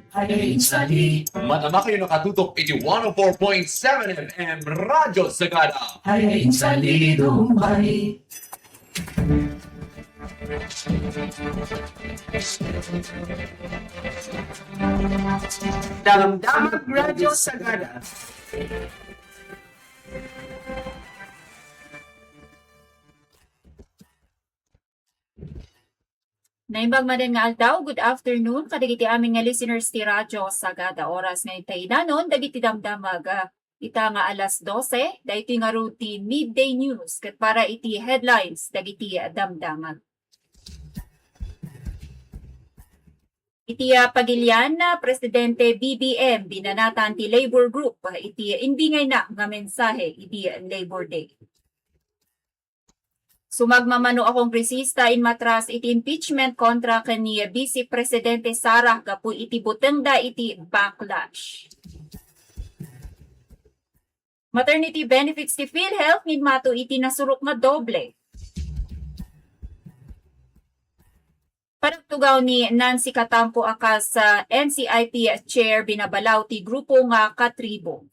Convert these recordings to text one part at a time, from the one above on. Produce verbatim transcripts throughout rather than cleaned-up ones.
Hayain sali. Madama kayo nakatutok iti one oh four point seven F M Radyo Sagada. Hayain sali dumay. Damdamag Radyo Sagada. Naimbag manen nga aldaw, good afternoon kadagiti amin nga listeners ti Radyo Sagada. Oras nga intay idanon dagiti damdamag, ah, ita nga alas dose, daytoy ngarud ti midday news ket para iti headlines dagiti damdamag. Iti, ah, pagilian, ah, Presidente B B M, binanatan ti labor group, ah, iti imbingayna nga mensahe iti Labor Day. Sumagmamano a kongresista inmatras iti impeachment kontra ken ni Vice Presidente Sara gapu iti butengda iti backlash. Maternity benefits ti PhilHealth minmato iti nasurok nga doble. Panagtugaw ni Nancy Catampo a kas, ah, N C I P chair binabalaw ti grupo nga katribo.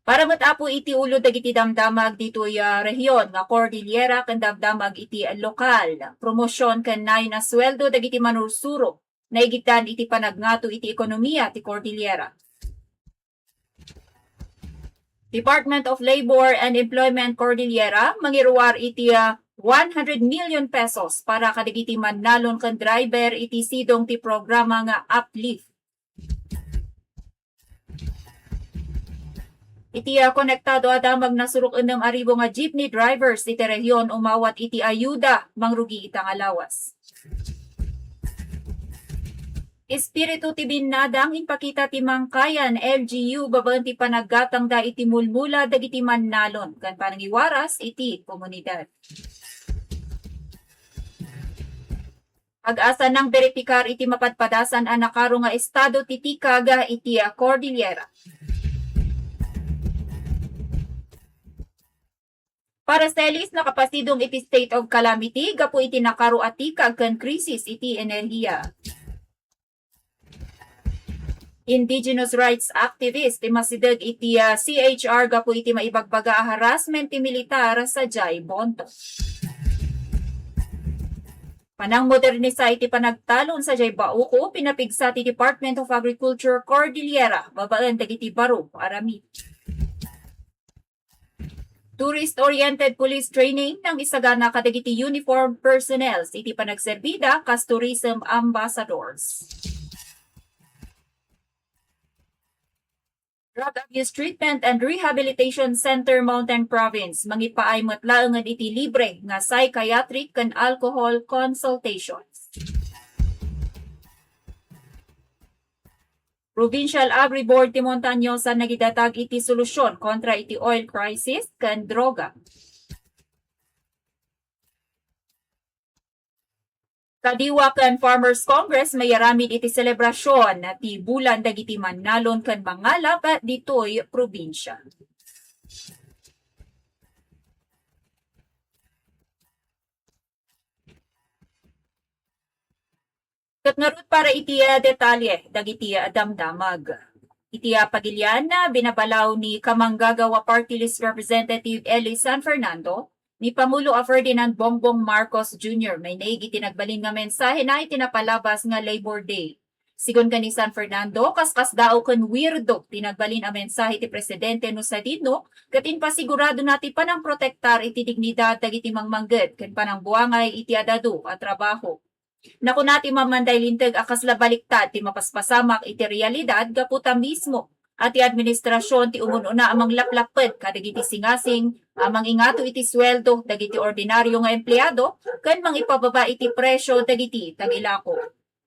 Para met apo iti ulo dagiti damdamag ditoy, ah, rehiyon nga Cordillera ken damdamag iti lokal, promosion ken nayon a sueldo dagiti manursuro, naigiddan iti panagngato iti ekonomia ti Cordillera. Department of Labor and Employment Cordillera mangiruar iti, ah, one hundred million pesos para kadagiti mannalon ken driver iti sidong ti programa nga Uplift. Iti, ah, konektado a damag, nasurok ennem a ribu nga jeepney drivers iti rehiyon umawat iti ayuda mangrugi ita nga lawas. Espiritu ti binnadang impakita ti Mangkayan L G U babaen ti panaggatangda iti mulmula dagiti mannalon ken panangiwaras iti komunidad. Ag-asa nang beripikar iti mapadpadasan a nakaro nga estado ti tikag iti Cordillera. Paracelis nakapasidong iti state of calamity gapu iti nakaro a tikag ken krisis iti enerhiya. Indigenous rights activist ti masideg iti, ah, C H R gapu iti maibagbaga a harassment ti militar sadiay Bonto. Panangmodernisa iti panagtalon sadiay Bauco, pinapigsa ti Department of Agriculture Cordillera babaen dagiti baro a ramid. Tourist-oriented police training nangisagana kadagiti uniformed personnels iti panagserbida kas tourism ambassadors. Drug Abuse Treatment and Rehabilitation Center, Mountain Province, mangipaay met laengen iti libre nga psychiatric ken alcohol consultations. Provincial Agri-Board ti Montañosa nagidatag iti solusyon kontra iti oil crisis ken droga. Kadiwa ken Farmers Congress mayaramid iti selebrasyon ti bulan dagiti mannalon ken mangalap ditoy probinsia. Ket ngarud para iti, ah, detalye dagiti, ah, damdamag. Iti, ah, pagilian, ah, binabalaw ni Kamanggagawa Party List Representative Ellie San Fernando ni Pangulo a Ferdinand Bongbong Marcos Junior may naig iti nagbalin nga mensahena iti napalabas nga Labor Day. Sigun ken ni San Fernando, kaskasdaaw ken weirdo ti nagbalin a mensahe ti presidente no sadino, ket impasiguradona ti panangprotektar iti dignidad dagiti mangmangged ken panangbuangay iti adado a trabaho. Nakuna ti Mammanday Linteg a kasla baliktad ti mapaspasamak iti realidad gapu ta mismo a ti administrasyon ti umun-una a manglaplapped kadagiti singasing a mangingato iti sueldo dagiti ordinario nga empleado ken mangipababa iti presio dagiti tagilako.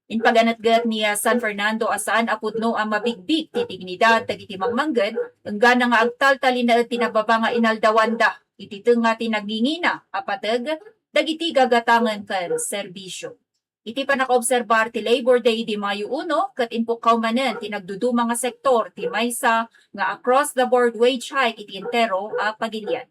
Impaganetget ni, ah, San Fernando a saan a pudno a mabigbig ti dignidad dagiti mangmangged, enggana nga agtaltalinaed ti nababa nga inaldawanda iti tengnga ti nangingina a pateg dagiti gagatangen ken serbisio. Iti pannakaobserbar ti Labor Day idi Mayo uno, ket impukkaw manen ti nagduduma nga sektor ti maysa nga across-the-board wage hike iti entero a pagilian.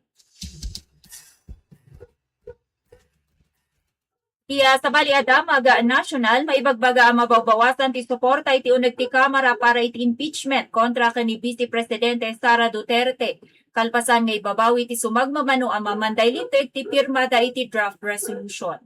Ti, ah, sabali a damag national, maibagbaga a mabawbawasan ti suporta iti uneg ti Kamara para iti impeachment kontra ken ni Vice Presidente Sara Duterte. Kalpasan nga ibabawi ti sumagmamano a mamanday linteg ti pirmada iti draft resolution.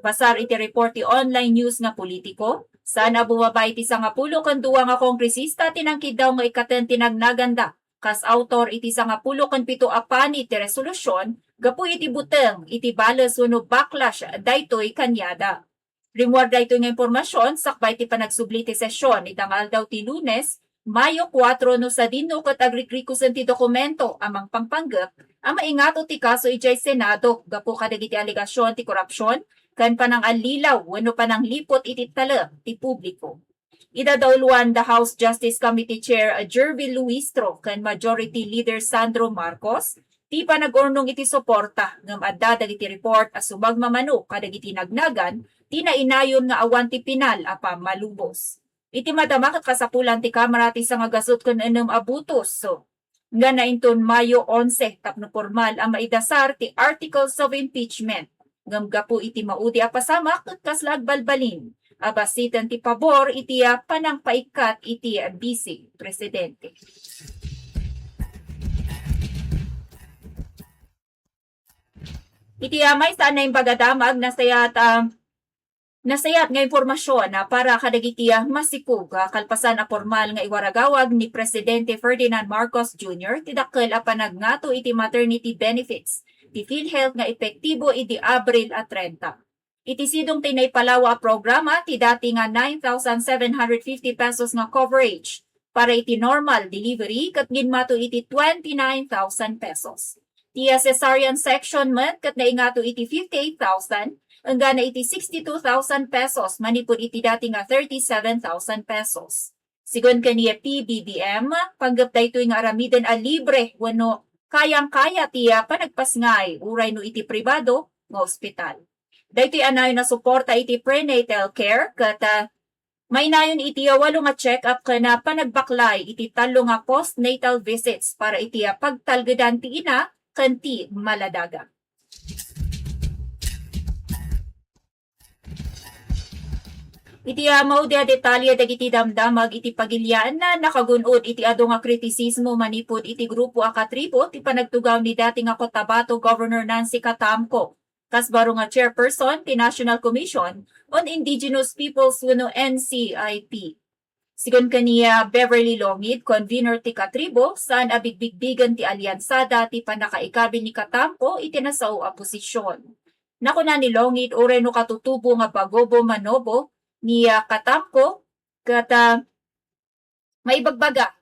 Basar iti report ti online news nga Politico, saan a bumaba iti sangapulo ken dua nga kongresista ti nangkiddaw nga ikkaten ti nagnaganda kas autor iti sangapulo ken pito a panit ti resolusion gapu iti buteng iti bales wenno backlash daytoy kaniada. Rimmuar daytoy nga impormasion sakbay ti panagsubli ti sesion ita nga aldaw ti Lunes, Mayo kuatro no sadino ket agrikrikusen ti dokumento a mangpangpanggep a maingato ti kaso idiay Senado gapu kadagiti alegasion ti korupsion ken panangallilaw wenno panangliput iti talem ti publiko. Ida dauluan da House Justice Committee Chair Jervil Luistro ken Majority Leader Sandro Marcos ti panag-urnong iti suporta ngem adda dagiti report a sumagmamano kadagiti nagnagan ti nainayon nga awan ti pinal a pammalubos. Iti madama ket kasapulan ti Kamara ti sangagasut ken ennem a butos. Nga nainton Mayo onse tapno pormal a maidasar ti articles of impeachment. Ngem gapu iti maudi a pasamak ket kasla agbalbalin a basiten ti pabor iti, ah, panangpaikkat iti, ah, Vice Presidente. Iti, ah, maysa a naimbag a damag, nasayat, ah, nasayat nga impormasion, ah, para kadagiti, ah, masikog, ah, kalpasan a pormal nga iwaragawag ni Presidente Ferdinand Marcos Junior ti dakkel a panagngato iti maternity benefits ti PhilHealth nga epektibo idi Abril a trenta. Iti sidong ti naipalawa a programa, ti dati nga nine thousand seven hundred fifty pesos nga coverage para iti normal delivery ket ginmato iti twenty-nine thousand pesos. Ti cesarean section met ket naingato iti fifty-eight thousand, enggana iti sixty-two thousand pesos manipud iti dati nga thirty-seven thousand pesos. Sigun ken ni P B B M, panggep daytoy nga aramiden a libre wenno kayang-kaya ti, ah, panagpasngay uray no iti pribado nga ospital. Daytoy a nayon a suporta iti prenatal care ket, ah, mainayon iti walo nga check-up ken, ah, panagbaklay iti tallo nga postnatal visits para iti, ah, pagtalgedan ti ina ken ti maladaga. Iti, ah, maudi a detalye dagiti damdamag iti pagilian a nakagun-od iti adu nga kritisismo manipud iti grupo a katribo ti panagtugaw ni dati nga Cotabato Governor Nancy Catamco kas baro nga chairperson ti National Commission on Indigenous Peoples wenno N C I P. Sigun ken ni, ah, Beverly Longid, convener ti katribo, saan a bigbigbigen ti aliansada ti pannakaikabil ni Catamco iti nasao a posisyon. Nakuna ni Longid, uray no katutubo nga bagobo manobo ni, ah, Catamco, ket, ah, maibagbaga.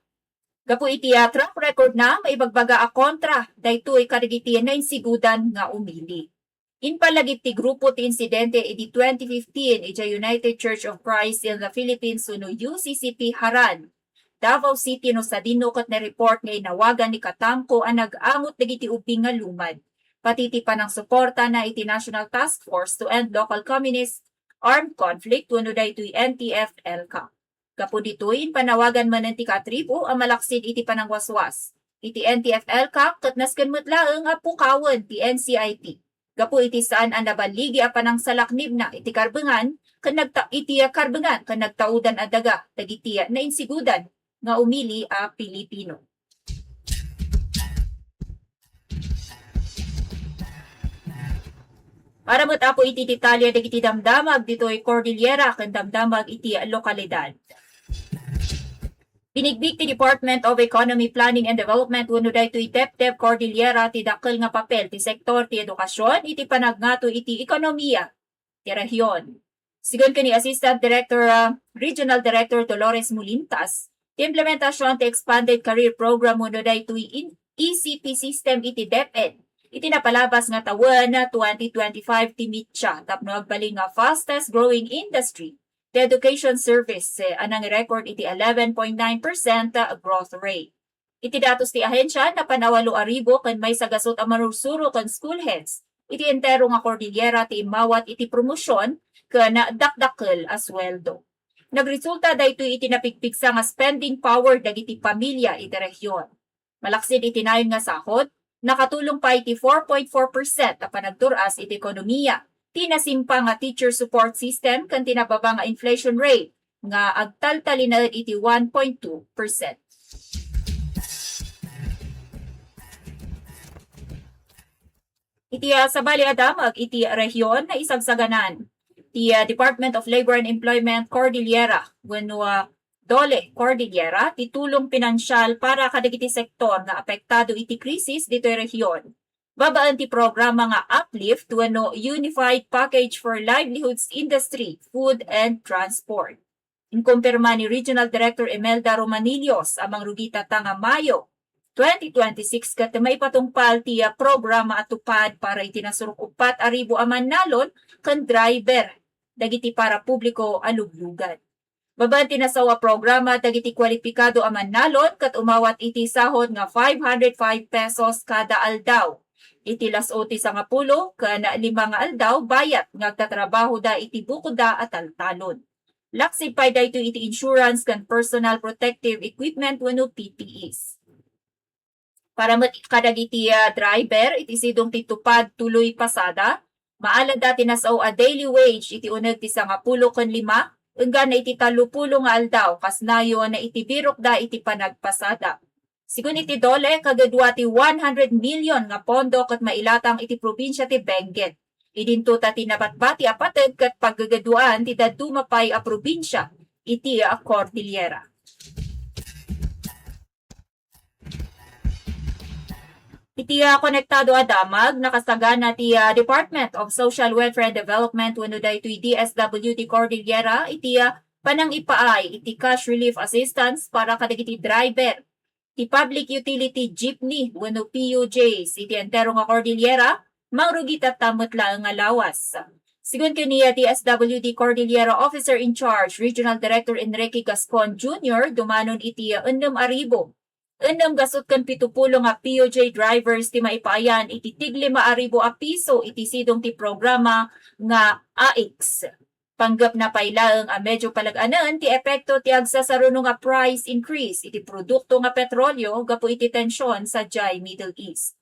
Gapu iti, ah, track record na, maibagbaga a kontra daytoy kadagiti nainsigudan nga umili. Impalagip ti grupo ti insidente idi twenty fifteen idiay United Church of Christ in the Philippines wenno U C C P Haran, Davao City no sadino ket na-report nga inawagan ni Catamco a nag-angot dagiti ubbing nga lumad, pati ti panangsuportana iti National Task Force to End Local Communist Armed Conflict wenno daytoy N T F L CAC. Gapu ditoy, impanawagan manen ti katribo a malaksid iti panangwaswas iti N T F L CAC ket nasken met laeng a pukawen ti N C I P gapu iti saan a naballigi a panangsalaknibna iti karbengan ken nagta-, iti karbengan ken nagtaudan a daga dagiti nainsigudan nga umili a Pilipino. Para met, Apo, iti detalye dagiti damdamag ditoy Cordillera ken damdamag iti lokalidad. Binigbig ti Department of Economy, Planning and Development wenno daytoy DepDeP Cordillera ti dakkel nga papel ti sektor ti edukasyon iti panagngato iti ekonomiya ti rehiyon. Sigun ken ni Assistant Director, ah, Regional Director Dolores Mulintas, ti implementasion ti Expanded Career Program wenno daytoy in E C P system iti DepEd iti napalabas nga tawen twenty twenty-five ti mitsa tapno agbalin nga fastest growing industry ti education service, eh, a nang-record iti eleven point nine percent growth rate. Iti datos ti ahensya, napan a walo a ribu ken maysa gasut a manursuro ken school heads iti entero nga Cordillera ti immawat iti promosion ken dakdakkel a sueldo. Nagresulta daytoy iti napigpigsa nga spending power dagiti pamilia iti rehiyon. Malaksid iti nayon nga sahod, nakatulong pay ti four point four percent a panagtur-as iti ekonomiya ti nasimpa nga teacher support system ken ti nababa nga inflation rate nga agtaltalinaed iti one point two percent. Iti, ah, sabali a damag iti rehiyon, naisagsaganan ti, ah, Department of Labor and Employment Cordillera wenno, ah, DOLE Cordillera ti tulong pinansial para kadagiti sektor nga apektado iti krisis ditoy rehiyon, babaen ti programa nga Uplift wenno Unified Package for Livelihoods Industry, Food and Transport. Inkumpirma ni Regional Director Imelda Romanillos a mangrugi tatta nga Mayo twenty twenty-six ket maipatungpal ti, ah, programa a tupad para iti nasurok uppat a ribu a mannalon ken driver dagiti parapubliko a luglugan. Babaen ti nasao a programa dagiti kwalipikado a mannalon ket umawat iti sahod nga five hundred five pesos kada aldaw. Iti las-o ti sangapulo ken lima nga aldaw bayat nga agtatrabahoda iti bukodda a taltalon. Laksi pay daytoy iti insurance ken personal protective equipment wenno P P Es. Para met kadagiti, ah, driver, iti sidong ti tupad tuloy pasada, maaladda ti nasao a daily wage iti uneg ti sangapulo ken lima, enggana iti tallopulo nga aldaw, kas nayon iti birokda iti panagpasada. Sigun iti DOLE, kagudua ti one hundred million nga pondo ket mailatang iti probinsia ti Benguet. Idinto ta ti nabatbati a pateg ket pagguguduan ti dadduma pay a probinsia iti, ah, Cordillera. Iti, ah, konektado a damag, nakasagana ti, ah, Department of Social Welfare and Development wenno daytoy D S W D Cordillera iti, ah, panangipaay iti cash relief assistance para kadagiti driver ti public utility jeepney wenno P U Js iti entero nga Cordillera, mangrugi tatta met laeng nga lawas. Sigun ken ni D S W D Cordillera Officer in Charge, Regional Director Enrique Gascon Junior, dumanon iti ennem a ribu ennem gasut ken pitupulo nga P U J drivers ti maipaayan iti tiglima a ribu a piso iti sidong ti programa nga A I C S. Panggepna pay laeng a medyo palag-anen ti epekto ti agsasaruno nga price increase iti produkto nga petrolyo gapu iti tension sadiay Middle East.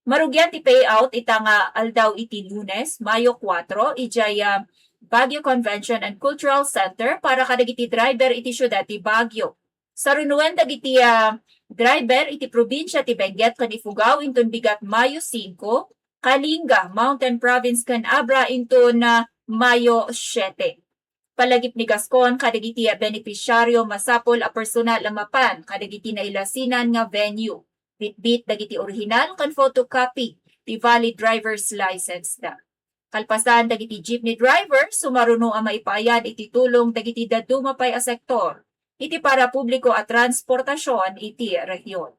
Marugian ti payout ita nga aldaw iti Lunes, Mayo kuatro, idiay, ah, Baguio Convention and Cultural Center para kadagiti driver iti siudad ti Baguio. Sarunoen dagiti, ah, driver iti probinsia ti Benguet ken Ifugao inton bigat Mayo singko, Kalinga, Mountain Province ken Abra inton, ah, Mayo siete. Palagip ni Gascon kadagiti benepisyaryo, masapul a personal a mapan kadagiti nailasinan nga venue, bitbit dagiti orihinal ken photocopy ti valid driver's license da. Kalpasan dagiti jeepney driver, sumaruno a maipaayad iti tulong dagiti dadduma pay a sektor iti parapubliko a transportasion iti rehiyon.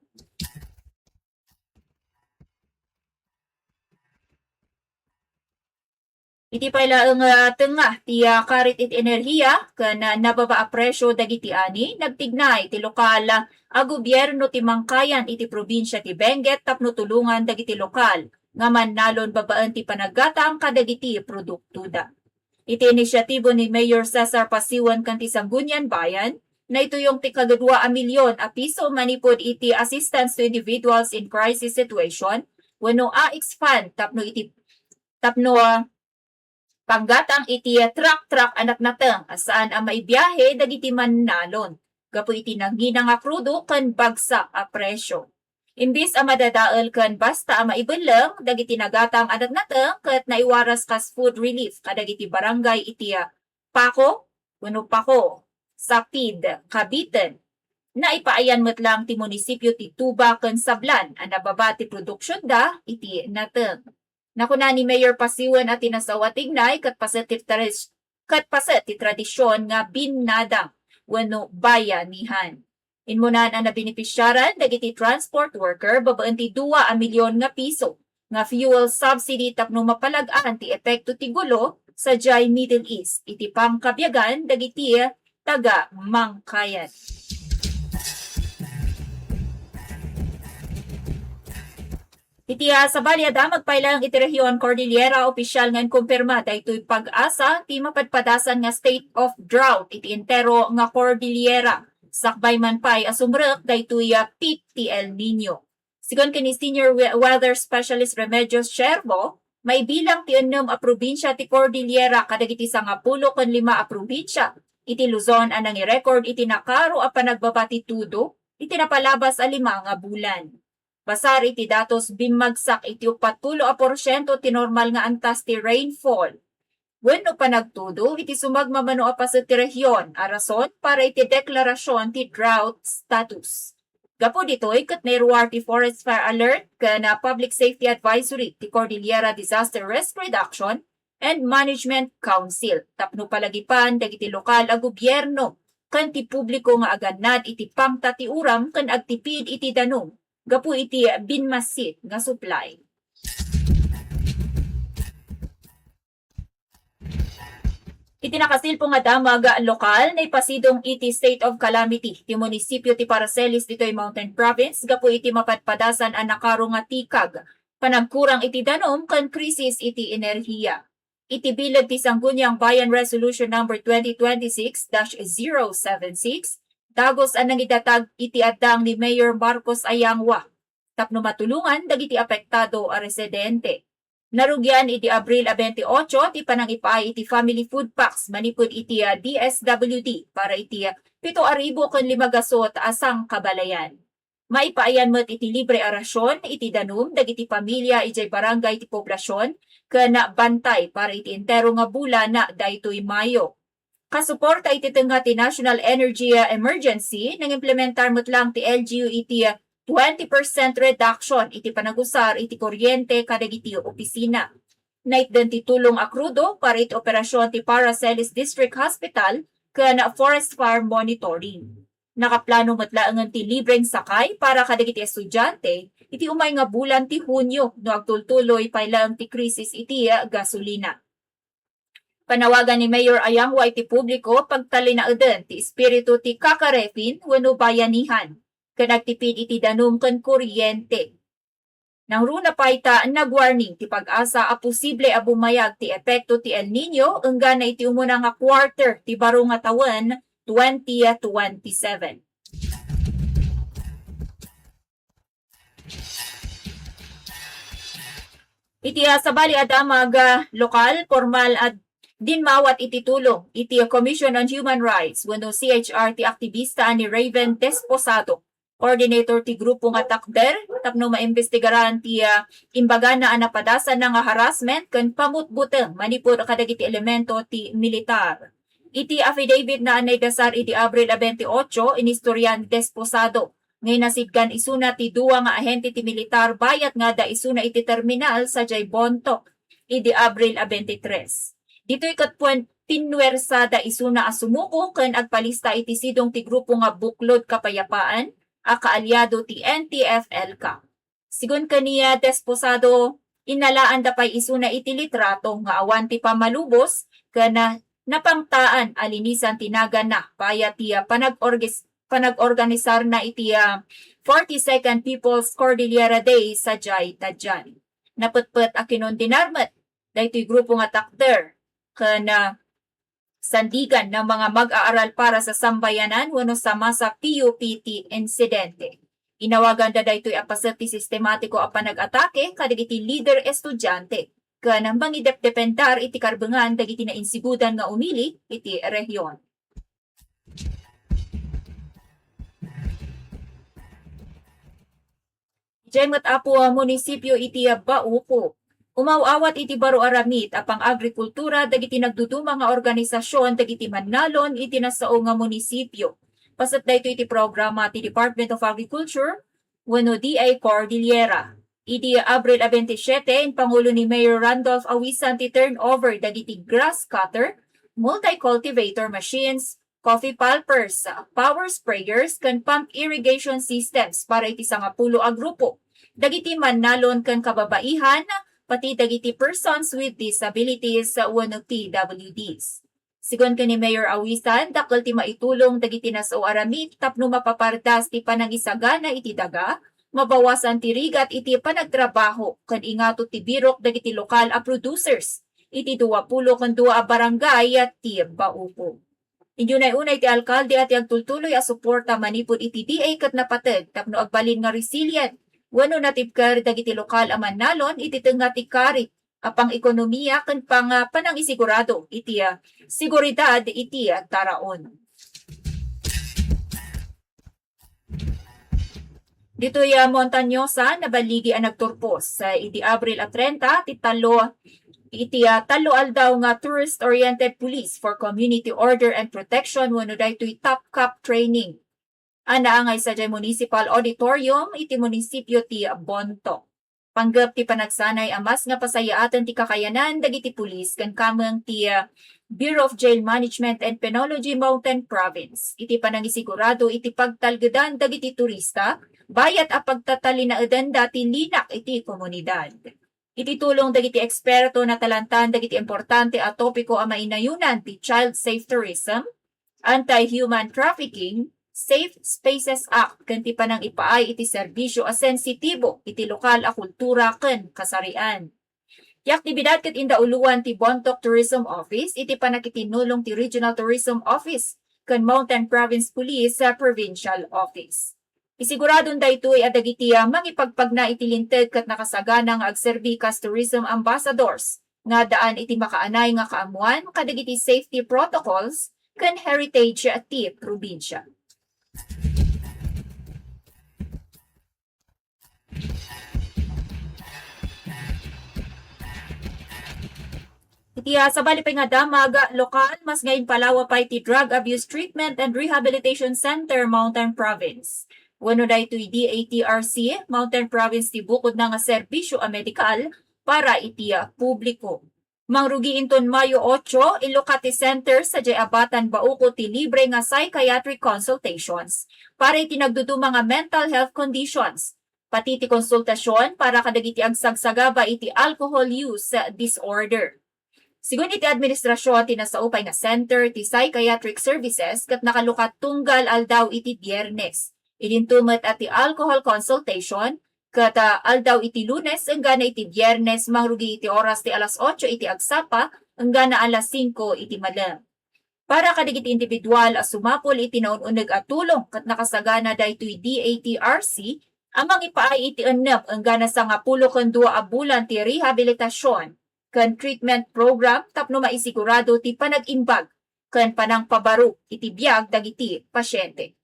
Iti pay laeng, ah, tengnga ti, ah, karit iti enerhiya ken, ah, nababa a presio dagiti ani, nagtignay ti lokal, ah, a gobierno ti mangkayan iti probinsia ti Benguet tapno tulongan dagiti lokal nga mannalon babaen ti panaggatang kadagiti produktoda. Iti inisyatibo ni Mayor Cesar Pasiwan ken ti Sangguniang Bayan, naituyong ti kagudua a milyon a piso manipud iti Assistance to Individuals in Crisis Situation wenno A I C S Fund tapno iti, tapno, ah, panggatang iti truck-truck a natnateng a saan a maibiahe dagiti mannalon gapu iti nangina nga krudo ken bagsak a presio. Imbis a madadael ken basta a maibelleng dagiti nagatang a natnateng ket naiwaras kas food relief kadagiti barangay iti, ah, Paco, wenno Paco, Sapid, Cavite. Naipaayan met lang ti munisipio ti Tuba ken Sablan a nababa ti produksionda iti nateng. Nakuna ni Mayor Pasiwan a ti nasao a tignay ket paset ti tradis-, ket paset ti tradision nga binnadang wenno bayanihan. Immunan a nabinipisiaran dagiti transport worker babaen ti dua a milyon nga piso nga fuel subsidy tapno mapalag-an ti epekto ti gulo sadiay Middle East iti pangkabiagan dagiti taga-Mangkayan. Iti, ah, sabali a damag pay laeng iti rehiyon Cordillera, opisyal nga inkumpirma daytoy PAGASA ti mapadpadasan nga state of drought iti entero nga Cordillera. Sakbay man pay a sumrek daytoy, ah, peak ti El Niño. Sigun ken ni Senior We-, Weather Specialist Remedios Siervo, Maibilang ti ennem a probinsia ti Cordillera kadagiti sangapulo ken lima a probinsia iti Luzon a nangirecord iti nakaro a panagbaba ti tudo iti napalabas a lima nga bulan. Basar iti datos, bimmagsak iti uppat pulo a porsiento ti normal nga antas ti rainfall wenno panagtudo iti sumagmamano a paset ti rehion a rason para iti deklarasion ti drought status. Gapu ditoy, ket nairuar ti Forest Fire Alert ken, ah, Public Safety Advisory ti Cordillera Disaster Risk Reduction and Management Council tapno palagipan dagiti lokal a gobierno ken ti publiko nga agannad iti pangta ti uram ken agtipid iti danum gapu iti binmassit nga supply. Iti nakasilpo nga damag lokal, naipasidong iti state of calamity ti munisipio ti Paracelis ditoy Mountain Province gapu iti mapadpadasan a nakaro nga tikag, panagkurang iti danum ken krisis iti enerhiya. Iti bileg ti Sangguniang Bayan Resolution Number twenty twenty-six dash zero seven six, dagus a nangidatag iti addang ni Mayor Marcos Ayangua tapno matulongan dagiti apektado a residente. Narugian idi Abril a twenty-eight ti panangipaay iti family food packs manipud iti, ah, D S W D para iti, ah, pito a ribu ken lima gasut a sangkabalayan. Maipaayan met iti libre a rasion iti danum dagiti pamilia idiay barangay ti poblasion ken bantay para iti entero nga bulan daytoy Mayo. Kasuporta iti tengnga ti National Energy Emergency, nangimplementar met lang ti L G U iti twenty percent reduction iti panagusar iti kuryente kadagiti opisina. Naitdan ti tulong a krudo para iti operasion ti Paracelis District Hospital ken forest fire monitoring. Nakaplano met laengen ti libreng sakay para kadagiti estudiante iti umay nga bulan ti Hunio no agtultuloy pay laeng ti krisis iti gasolina. Panawagan ni Mayor Ayangua iti publiko pagtalinaeden ti espiritu ti kakarefin wenno bayanihan ken agtipid iti danum ken kuryente. Nangruna pay ta nagwarning ti PAGASA a posible a bumayag ti epekto ti El Niño enggana iti umuna nga quarter ti baro nga tawen twenty twenty-seven. Iti, ah, sabali a damag, ah, lokal, pormal a dimmawat iti tulong iti Commission on Human Rights wenno C H R ti aktibista a ni Raven Desposado, coordinator ti grupo nga Takder, tapno maimbestigaran ti, ah, imbagana a napadasanna nga harassment ken pamutbuteng manipud kadagiti elemento ti militar. Iti affidavit na a naidasar idi Abril a twenty-eight, inistoryan Desposado nga inasidkan isuna ti dua nga ahente ti militar bayat nga adda isuna iti terminal sadiay Bontoc idi Abril a twenty-three. Ditoy ket puen-, pinuersada isuna a sumuko ken agpalista iti sidong ti grupo nga Buklod Kapayapaan a kaalyado ti N T F-ELCAC. Sigun ken ni Desposado, innalaanda pay isuna iti litrato nga awan ti pammalubos ken napangtaan a linisan ti naganna bayat ti, ah, panag-orgis-, panag-organisarna iti, ah, forty-second People's Cordillera Day sadiay Tadian. Napetpet a kinondenar met daytoy grupo nga Takder ken, ah, Sandigan nga mga mag-aaral para sa sambayanan wenno sa masa P U P ti insidente. Inawaganda daytoy a paset ti sistematiko a panag-atake kadagiti lider estudiante ken mangidepdependar iti karbengan dagiti nainsigudan nga umili iti rehion. Idiay met, Apo, a munisipio iti Bauco, umaw-awat iti baro a ramid a pang-agrikultura dagiti nagduduma nga organisasion dagiti mannalon iti nasao nga munisipio. Paset daytoy iti programa ti Department of Agriculture wenno D A Cordillera. Idi Abril a twenty-seven, impangulo ni Mayor Randolph Awisan ti turnover dagiti grass cutter, multi-cultivator machines, coffee pulpers, power sprayers, ken pump irrigation systems para iti sangapulo a grupo dagiti mannalon ken kababaihan, pati dagiti persons with disabilities wenno P W Ds. Sigun ken ni Mayor Awisan, dakkel ti maitulong dagiti nasao a ramid tapno mapapardas ti panangisagana iti daga, mabawasan ti rigat iti panagtrabaho, ken ingato ti birok dagiti lokal a producers iti duapulo ken dua a barangay ti Bauco. Inunay-unay ti alkalde a ti agtultuloy a suporta manipud iti D A ket napateg tapno agbalin nga resilient wenno natibker dagiti lokal a mannalon iti tengnga ti karit a pang-ekonomia ken pang-, ah, panangisigurado iti, ah, seguridad iti, ah, taraon. Ditoy, ah, Montañosa, naballigi a nagturpos, ah, idi Abril a trenta, ti tallo, iti, ah, tallo aldaw nga tourist-oriented police for community order and protection wenno daytoy TOPCOP training a naangay sadiay Municipal Auditorium iti munisipio ti Bontoc. Panggep ti panagsanay a mas nga pasayaaten ti kakayanan dagiti pulis ken kameng ti, ah, Bureau of Jail Management and Penology Mountain Province iti panangisigurado iti pagtalgedan dagiti turista bayat a pagtatalinaedenda ti linak iti komunidad. Iti tulong dagiti eksperto, natalantan dagiti importante a topiko a mainayunan ti child safe tourism, anti-human trafficking, Safe Spaces Act, ken ti panangipaay iti serbisio a sensitibo iti lokal a kultura ken kasarian. Ti aktibidad ket inda uloan ti Bontoc Tourism Office iti panakitinulong ti Regional Tourism Office ken Mountain Province Police sa Provincial Office. Isiguradon daytoy a dagiti, ah, mangipagpagna iti linteg ket nakasagana nga agserbi kas tourism ambassadors nga addaan iti makaanay nga kaammuan kadagiti safety protocols ken heritage ti probinsia. Iti, ah, sabali pay nga damag lokal, mas nga impalawa pay ti Drug Abuse Treatment and Rehabilitation Center, Mountain Province. Wenno daytoy D A T R C, Mountain Province ti bukodna nga serbisio a medikal para iti, ah, publiko. Mangrugi inton Mayo otso, ilukat ti center sadiay Abatan, Bauco ti libre nga psychiatric consultations para iti nagduduma nga mental health conditions, pati ti konsultasion para kadagiti agsagsagaba iti alcohol use disorder. Sigun iti administrasion ti nasao pay nga center ti psychiatric services ket nakalukat tunggal aldaw iti Biyernes. Idinto met a ti alcohol consultation ket, ah, aldaw iti Lunes enggana iti Biyernes mangrugi iti oras ti alas otso iti agsapa enggana alas singko iti malem. Para kadagiti individual a sumapul iti naun-uneg a tulong ket nakasagana daytoy D A T R C a mangipaay iti ennem enggana sangapulo ken dua a bulan ti rehabilitasion ken treatment program tapno maisigurado ti panag-imbag ken panangpabaro iti biag dagiti pasiente.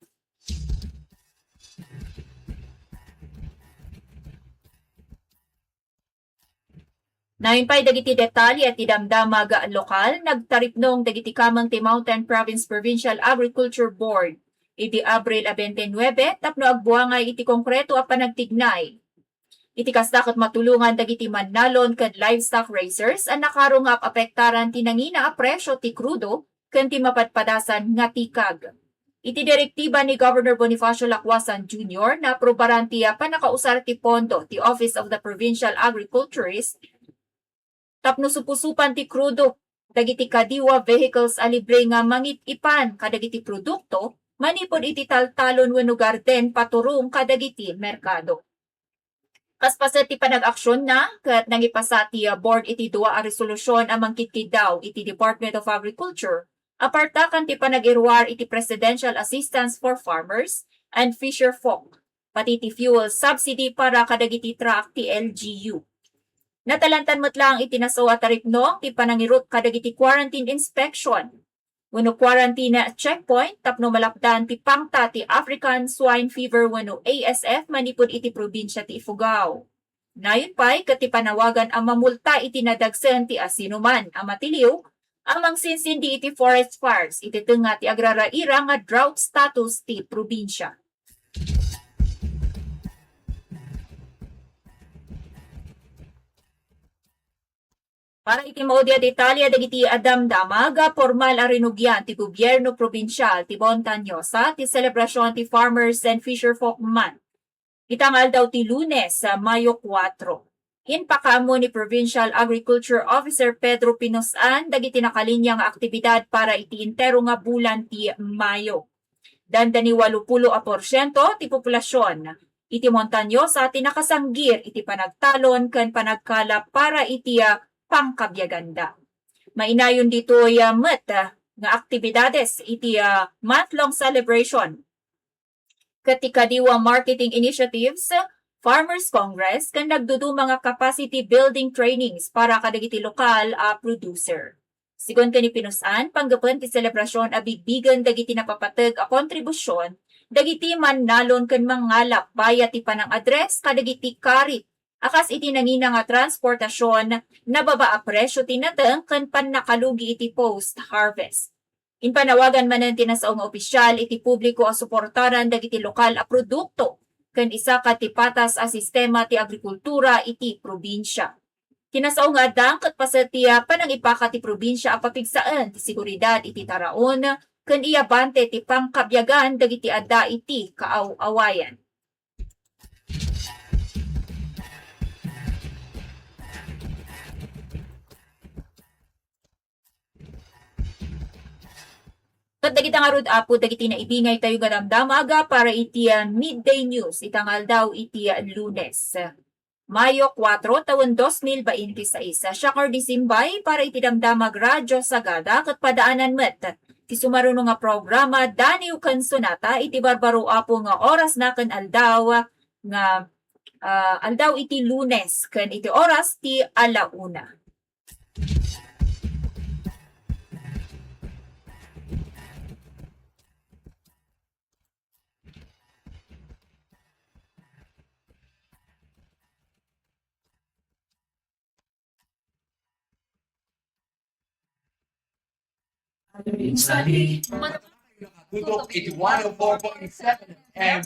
Nayon pay dagiti detalye ti damdamag lokal, nagtaripnong dagiti kameng ti Mountain Province Provincial Agriculture Board idi Abril a twenty-nine tapno agbuangay iti konkreto a panagtignay. Iti kasta ket matulongan dagiti mannalon ken livestock raisers a nakarong nga apektaran ti nangina a presio ti krudo ken ti mapadpadasan nga tikag. Iti direktiba ni Governor Bonifacio Lacuasan Junior, naaprubaran ti pannakausar ti pondo ti Office of the Provincial Agriculturist tapno supusupan ti krudo dagiti kadiwa vehicles a libre nga mangip-ipan kadagiti produkto manipud iti taltalon wenno garden paturong kadagiti merkado. Kas paset ti panag-aksionna, ket nangipasa ti, ah, board iti dua a resolution a mangkidkiddaw iti Department of Agriculture a partakan ti panag-iruar iti Presidential Assistance for Farmers and Fisherfolk, pati ti fuel subsidy para kadagiti truck ti L G U. Natalantan met laeng iti nasao a taripnong ti panangirut kadagiti quarantine inspection wenno quarantine checkpoint tapno malapdan ti pangta ti African Swine Fever wenno A S F manipud iti probinsia ti Ifugao. Nayon pay ket ti panawagan a mamulta iti nadagsen ti asinoman a matiliw a mangsinsindi iti forest fires iti tengnga ti agraraira nga drought status ti probinsia. Para iti maudi a detalye dagiti a damdamag, pormal a rinugian ti gobierno probinsial ti Montañosa ti selebrasion ti Farmers and Fisherfolk Month ita nga aldaw ti Lunes, ah, Mayo kuwatro. Impakaammo ni Provincial Agriculture Officer Pedro Pinos-an dagiti nakalinia nga aktibidad para iti entero nga bulan ti Mayo. Dandani walupulo a porsiento ti populasion iti Montañosa ti nakasanggir iti panagtalon ken panagkala para iti, ah, pangkabiaganda. Mainayon ditoy, ah, met, ah, nga aktibidades iti, ah, month-long celebration ket ti kadiwa marketing initiatives Farmers Congress ken nagduduma nga capacity building trainings para kadagiti lokal a producer. Sigun ken ni Pinus-an, panggapuan ti selebrasyon a bigbigen dagiti napapateg a kontribusyon dagiti mannalon ken mangngalap bayat ti panang-address kadagiti karit a kas iti nangina nga transportasyon, nababa a presyo ti nateng ken pannakalugi iti post-harvest. Impanawagan manen ti nasao nga opisyal iti publiko a suportaran dagiti lokal a produkto ken isakad ti patas a sistema ti agrikultura iti probinsia. Ti nasao nga addang ket paset ti, ah, panangipaka ti probinsia a papigsaen ti seguridad iti taraon ken iyabante ti pangkabiagan dagiti adda iti kaaw-awayan. Ket dagita ngarud, Apo, dagiti naibingay tayo nga damdamag para iti, ah, midday news ita nga aldaw iti, ah, Lunes, Mayo kuwatro, tawen dos mil bainti sais. Siak nga Rudy Simbay para iti damdamag Radyo Sagada ket padaanan met ti sumaruno nga programa Daniw ken Sonata iti barbaro, Apo, nga oras na ken aldaw nga, ah, aldaw iti Lunes ken iti oras ti ala una. Tutok iti one oh four point seven M